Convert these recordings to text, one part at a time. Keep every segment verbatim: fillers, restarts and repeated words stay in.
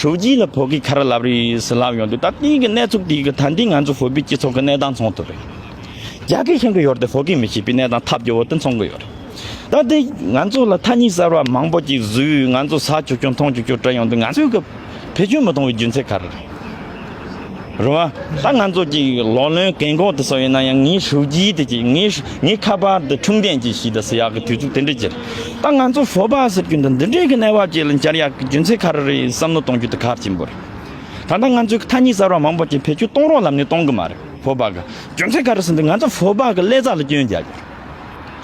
ཧྲུའུ་ཅི་ལ་བོད་སྐད་ག་རེ་ལབ་རེད་ཟེར་ལབ་ཡོང་དུས། ད་དེའི་གི་གནས་ཚུལ་དེའི་གི་ད་འདི་ང་ཚོ་བོད་པའི་སྤྱི་ཚོགས་ཀྱི་གནས་སྟངས་མཚོན་ཐུབ་རེད། རྒྱ་སྐད་ཤེས་ཀྱི་ཡོད་རེད་དེ། བོད་སྐད་མི་ཤེས་པའི་གནས་སྟངས་ཐབས་སྐྱོ་བོ་དེ་མཚོན་གྱི་ཡོད་རེད། ད་དེ་ང་ཚོ་ལ་ཐ་སྙད་གསར་བ་མང་པོ་ཅིག་བཟོས། ང་ཚོ་ཟ་བཅུག་བཅུག་འཐུང་བཅུག་བཅུག་སྤྲད་ཡོང་དུས། ང་ཚོའི་གི་བེད་སྤྱོད་མི་གཏོང་བའི་རྒྱུ་མཚན་ག་རེ་རེད། རེད་བ། ད་ང་ཚོ་གི་ལོ་ལོན་རྒན་གོག་དེ་ཚོ་ཡིན་ན་ཡང་ངའི་ཧྲུའུ་ཅི་དེ་ཅིག་ངའི་ངའི་ཁ་པར་དེ་འཁྲུངས་ལྡན་གྱི་ཞིག་དང་ཟེར་ཡག་གི་དུས་ཚོད་དེ་འདྲ་ཅིག་རེད། ད་ང་ཚོ་བོད་པ་ཟེར་རྒྱུ་འདི་འདི་འདྲའི་གི་གནས་བབ་ཅིག་ལ་འགྱུར་ཡག་གི་རྒྱུ་མཚན་ག་རེ་རེད་བསམ་བློ་གཏོང་རྒྱུ་དེ་གལ་ཆེན་པོ་རེད། ད་ལྟ་ང་ཚོའི་ཐ་སྙད་གསར་བ་མང་པོ་ཅིག་བེད་སྤྱོད་གཏོང་རོགས་ལབ་ནས་གཏོང་གི་མ་རེད། བོད་པ་གི་རྒྱུ་མཚན་ག་རེ་ཟེར་ན། ང་ཚོ་བོད་པ་གི་ཀླད་རྩ་ལ་སྐྱོན་རྒྱག་གི་རེད།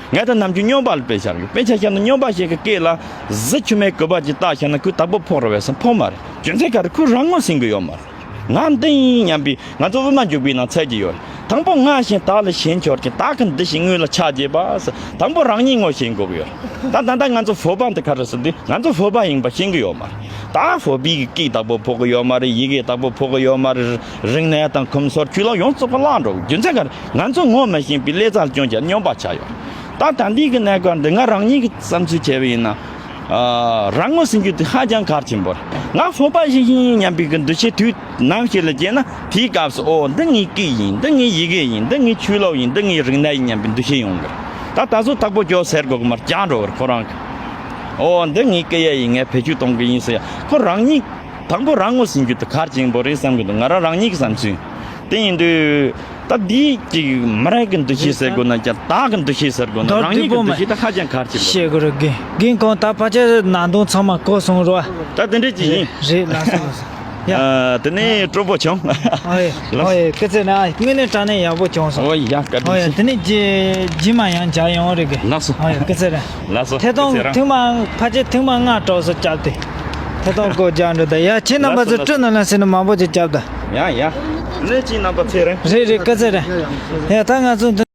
ངས་ད་ནམ་རྒྱུན་སྨྱོན་པ་ལ་དཔེ་བཞག་གི། དཔེ་ཆ་བཞག་ན་སྨྱོན་པ་ཞིག་གི་སྐེ་ལ་གཟི་མཆུ་མའི་སྐུད་པ་ཅིག་བཏགས་བཞག་ན་ཁོས་བདག་པོ་ཕོག་རེད་བས་སམ། ཕོག་མ་རེད། རྒྱུ་མཚན་ག་རེ། ཁོས་རང་ངོ་ཟིན་གི་ཡོད་མ་རེད། ང་འདི་ཡིན་སྙམ་པའི། ང་ཚོ་དབུ་མ་འཇུག་པའི་ནང་ཚད་ཀྱི་ཡོད། དང་པོ་ང་ཞེས་བདག་ལ་ཞེན་ཆོག་གི། བདག་གི་འདི་ཞེས་དངོས་ལ་ཆགས་བྱེད་པ་ཟེར། དང་པོ་རང་ཉིད་ངོ་ཤེས་དགོས་ཀྱི་ཡོད། ད་ད་ལྟ་ང་ཚོ་བོད་པ་འདི་ག་རེ་ཟེར་འདི། ང་ཚོ་བོད་པ་ཡིན་པ་ཤེས་གི་ཡོད་མ་རེད། ད་བོད་པའི་གི་སྐད་བདག་པོ་ཕོག་གི་ཡོད་མ་རེད། ཡི་གེ་བདག་པོ་ཕོག་གི་ཡོད་མ་རེད། རིག་གནས་དང་ཁམས་སོགས་ཆོས་ལུགས་ཡོངས་རྫོགས་པ་བརླག་འགྲོ་གི། རྒྱུ་མཚན་ག་རེ། ང་ཚོ་ངོ་མ་ཤེས་པའི་ཀླད་རྩ་ལ་སྐྱོན་རྒྱག་སྨྱོན་པ་ཆགས་ཡོད། ད་ད་འདི་གི་གནས་སྐབས་འདི་ང་རང་ཉིད་ཀྱི་བསམ་ཚུལ་བྱས་པ་ཡིན་ན། ཨ། རང་ངོ་ཟིན་རྒྱུ་དེ་ཧ་ཅང་གལ་ཆེན་པོ་རེད། ང་བོད་པ་ཞིག་ཡིན་སྙམ་པའི་གི་འདུ་ཤེས་དུས་ནམ་ཞིག་ལ་སྐྱེས་ན། དེའི་སྐབས་སུ། ཨོ། འདི་ངའི་སྐད་ཡིན། འདི་ངའི་ཡི་གེ་ཡིན། འདི་ངའི་ཆོས་ལུགས་ཡིན། འདི་ངའི་རིག་གནས་ཡིན་སྙམ་པའི་འདུ་ཤེས་ཡོང་གི་རེད། ད་ད་གཟོད་བདག་པོ་ཁྱོད་ཟེར་དགོས་གི་མ་རེད། རྒྱག་འགྲོ་གི་རེད་ཁོ་རང་གིས། ཨོ། འདི་ངའི་སྐད་ཡིག་ཡིན། ངས་བེད་སྤྱོད་གཏོང་གི་ཡིན་ཟེར་ཡ། ཁོ་རང་ཉིད། དང་པོ་རང་ངོ་ཟིན་རྒྱུ་དེ་གལ་ཆེན་པོ་རེད་བསམ་གི་འདུག་ང་རང་རང་ཉིད་ཀྱི་བསམ་ཚུལ་དེ་ཡིན་དུས། ད་འདི་ཅིག་མི་རིགས་ཀྱི་འདུ་ཤེས་ཟེར་དགོས་ན་ཀྱང་། བདག་གི་འདུ་ཤེས་ཟེར་དགོས་ན། མདོར་རང་ཉིད་ཀྱི་བསྡུས་པ་འདུ་ཤེས་དེ་ཧ་ཅང་གལ་ཆེན་པོ་རེད། བཤད་དགོས་རེད། རྒན། རྒན་ཁོང་ད་ཕལ་ཆེར་ནང་དོན་ཚང་མ་གོ་སོང་རོ། ད་དེ་འདྲ་ཅིག་ཡིན། རེད། ལགས་སོ། ལགས་སོ། ཡ། ཨ། དེ་ནས་སྤྲོ་པོ་བྱུང་། ཨ་ཡེ། ལགས་སོ། ཨ་ཡེ། སྐུ་ཚེ་རིང་། དངོས་གནས་དྲང་གནས་ཡག་པོ་བྱུང་སོང་། ཨོ་ཡ། བཀའ་དྲིན་ཆེ། ཨོ་ཡ། དེ་ནས་རྗེས་རྗེས་མ་ཡང་མཇལ་ཡོང་རེད་གི། ལགས་སོ། ཨོ་ཡ། སྐུ་ཚེ་རིང་། ལགས་སོ། ཐད་གཏོང་སྐུ་ཚེ་རིང་། ཐེངས་མ་ཕལ་ཆེར་ཐེངས་མ་ལྔ་གྲོགས་སུ་བཅར་ཏེ། ཐད་གཏོང་སྐོར་རྒྱག་འགྲོ་ད། ཡ། ཁྱེད་རྣམ་པ་ཚོ་ལགས་སོ། སྤྲོ་ནང་ལ་ཟེར་ན་མང་པོ་ཅིག་བཅར་ད། ཡ་ཡ། ལས་ཀྱི་རྣམ་པ་ཚེ་རིང་། རེད་རེད། སྐུ་ཚེ་རིང་། ཡ། ད་ང་ཚོ་འདི།